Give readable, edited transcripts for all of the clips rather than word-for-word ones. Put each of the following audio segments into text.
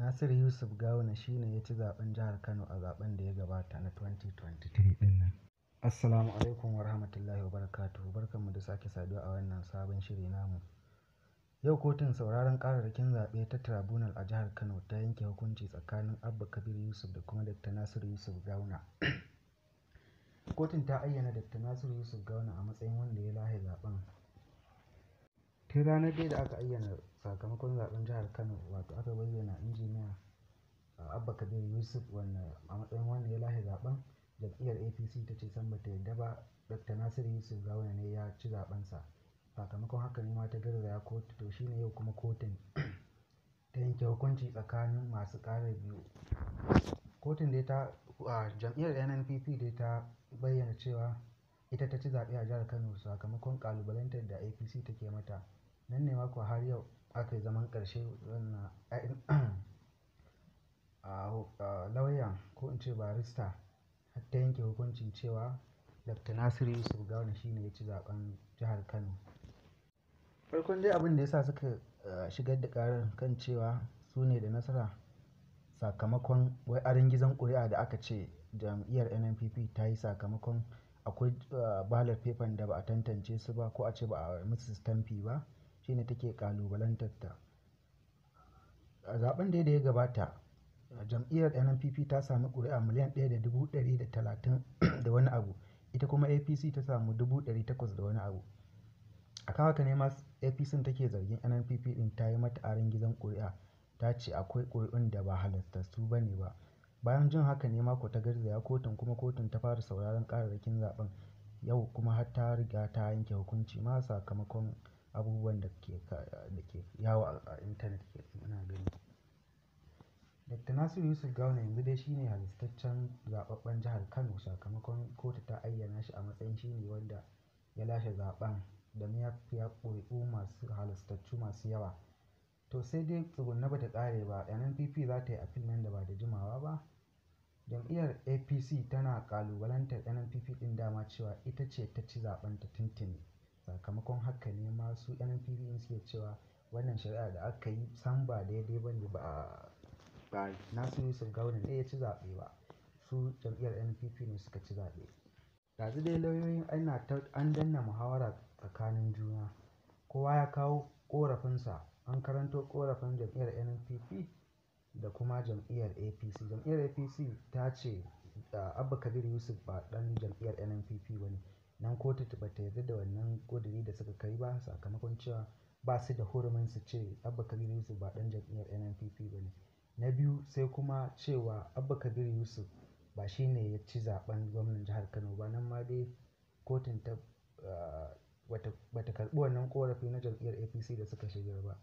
Nasiru Yusuf Gawuna shi ne ya ci zaɓen jihar Kano a zaɓen da ya gabata na 2023 ɗin nan. Assalamu alaikum wa rahmatullahi wa barakatuhu. Barkanmu da sake saduwa a wannan sabon shiri namu. Yau kotun sauraron ƙararrakin zaɓe ta Tribunal a jihar Kano ta yanke hukunci tsakanin Abba Kabir Yusuf da kuma Dr. Nasiru Yusuf Gawuna. Kotun ta ayyana Dr. Nasiru Yusuf Gawuna a matsayin wanda ya lashe zaɓen. Tun ranar dai da aka ayyana sakamakon zaɓen jihar Kano, wato aka bayyana Injiniya Abba Kabir Yusuf a matsayin wanda ya lashe zaɓen, jam'iyyar APC ta ce sam bata yarda ba, Dr. Nasiru Yusuf Gawuna ne ya ci zaɓensa. Sakamakon haka ne ma ta garzaya kotu. To shine yau kuma kotun ta yanke hukunci tsakanin masu ƙarar biyu. Kotun dai ta jam'iyyar NNPP dai ta bayyana cewa ita ta ci zaɓe a jihar Kano sakamakon ƙalubalantar da APC take mata. Nan ne ma kuwa har yau aka yi zaman ƙarshe, wannan lauyan, ko in ce barista, har ta yanke hukuncin cewa Dr. Nasiru Yusuf Gawuna shine ya ci zaɓen jihar Kano. Farkon dai abin da ya sa suka shigar da ƙarar kan cewa su ne da nasara, sakamakon wai arangizon ƙuri'a da aka ce jam'iyyar NNPP ta yi, sakamakon akwai ballot paper da ba a tantance su ba, ko a ce ba a musu stamfi ba, shine take ƙalubalantar ta. A zaɓen dai da ya gabata, jam'iyyar NNPP ta sami ƙuri'a 1,130,000 da wani abu, ita kuma APC ta samu 800,000 da wani abu. A kan haka ne ma APC take zargin NNPP ɗin ta yi mata arangizon ƙuri'a, ta ce akwai ƙuri'un da ba halattattu ba ne ba. Bayan jin haka ne ma ko ta garzaya kotun, kuma kotun ta fara sauraron ƙararrakin zaɓen. Yau kuma har ta riga ta yanke hukunci ma sakamakon abubuwan da ke yawo a intanet muna gani. Dr. Nasiru Yusuf Gawuna yanzu dai shine halastaccen zaɓaɓɓen jihar Kano, sakamakon kotu ta ayyana shi a matsayin shine wanda ya lashe zaɓen da mafiya ƙuri'u masu halastattu masu yawa. To sai dai tsugunne bata ƙare ba, NNPP za ta yi appeal nan da ba da jimawa ba. Jam'iyyar APC tana ƙalubalantar NNPP ɗin dama cewa ita ce ta ci zaɓen ta tuntuni. Sakamakon haka ne ma su NNPP ɗin suke cewa wannan shari'a da aka yi sam ba daidai ba ne ba, ba Nasiru Yusuf Gawuna ne ya ci zaɓe ba, su jam'iyyar NNPP ne suka ci zaɓe. Ɗazu dai lauyoyin ana ta an danna muhawara tsakanin juna. Kowa ya kawo ƙorafinsa, an karanto ƙorafin jam'iyyar NNPP da kuma jam'iyyar APC. Jam'iyyar APC ta ce Abba Kabir Yusuf ba ɗan jam'iyyar NNPP ba ne. Nan kotu ba ta yarda da wannan ƙuduri da suka kai ba, sakamakon cewa ba su da hurumin su ce Abba Kabir Yusuf ba ɗan jam'iyyar NNPP ba ne. Na biyu sai kuma cewa Abba Kabir Yusuf ba shi ne ya ci zaɓen gwamnan jihar Kano ba. Nan ma dai kotun ta bata karɓi wannan ƙorafi na jam'iyyar APC da suka shigar ba.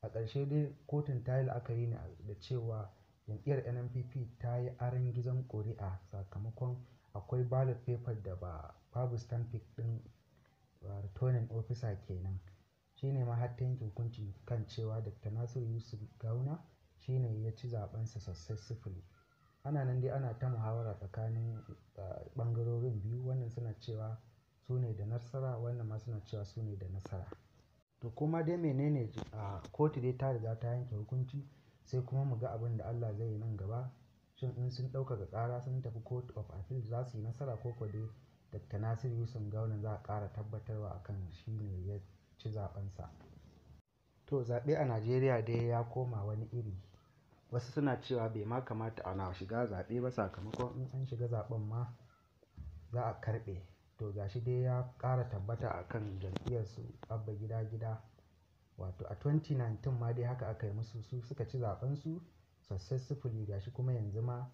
A ƙarshe dai kotun ta yi la'akari ne da cewa jam'iyyar NNPP ta yi arangizon ƙuri'a, sakamakon akwai ballot paper da ba babu stamping ɗin returning officer kenan. Shi ne ma har ta yanke hukunci kan cewa Dr. Nasiru Yusuf Gawuna shi ne ya ci zaɓensa successfully. Ana nan dai ana ta muhawara tsakanin ɓangarorin biyu, wannan suna cewa su ne da nasara, wannan ma suna cewa su ne da nasara. To koma dai menene, kotu dai ta riga ta yanke hukunci, sai kuma mu ga abin da Allah zai yi nan gaba. Shin in sun ɗaukaka ƙara sun tafi Court of Appeal za su yi nasara, ko ko dai Dr. Nasiru Yusuf Gawuna za a ƙara tabbatarwa akan shi ne ya ci zaɓensa? To zaɓe a Najeriya dai ya koma wani iri. Wasu suna cewa bai ma kamata ana shiga zaɓe ba, sakamakon in an shiga zaɓen ma za a karɓe. To ga shi dai ya ƙara tabbata a kan jam'iyyar su Abba Gida Gida. Wato a 2019 ma dai haka aka yi musu, su suka ci zaɓen su successfully, ga shi kuma yanzu ma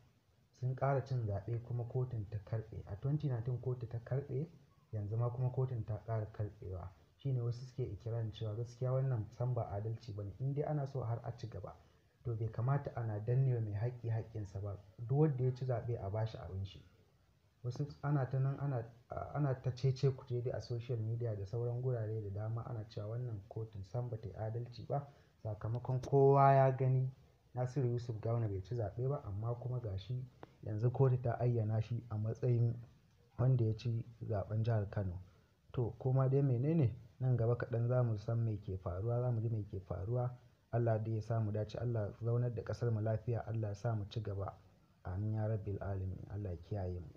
sun ƙara cin zaɓe kuma kotun ta karɓe. A 2019 kotu ta karɓe, yanzu ma kuma kotun ta ƙara karɓewa. Shi ne wasu suke ikirarin cewa gaskiya wannan sam ba adalci ba ne. In dai ana so har a ci gaba, to bai kamata ana danne wa mai haƙƙi haƙƙinsa ba. Duk wanda ya ci zaɓe a bashi abin shi. Wasu ana ta nan ana ta cece-kuce dai a social media da sauran gurare da dama, ana cewa wannan kotun sam ba ta yi adalci ba, sakamakon kowa ya gani Nasiru Yusuf Gawuna bai ci zaɓe ba, amma kuma ga shi yanzu kotu ta ayyana shi a matsayin wanda ya ci zaɓen jihar Kano. To koma dai menene, nan gaba kaɗan za mu san me ke faruwa, za mu ji me ke faruwa. Allah dai ya sa mu dace, Allah ya zaunar da ƙasar mu lafiya, Allah ya sa mu ci gaba. Amin ya rabbil alamin. Allah ya kiyaye mu.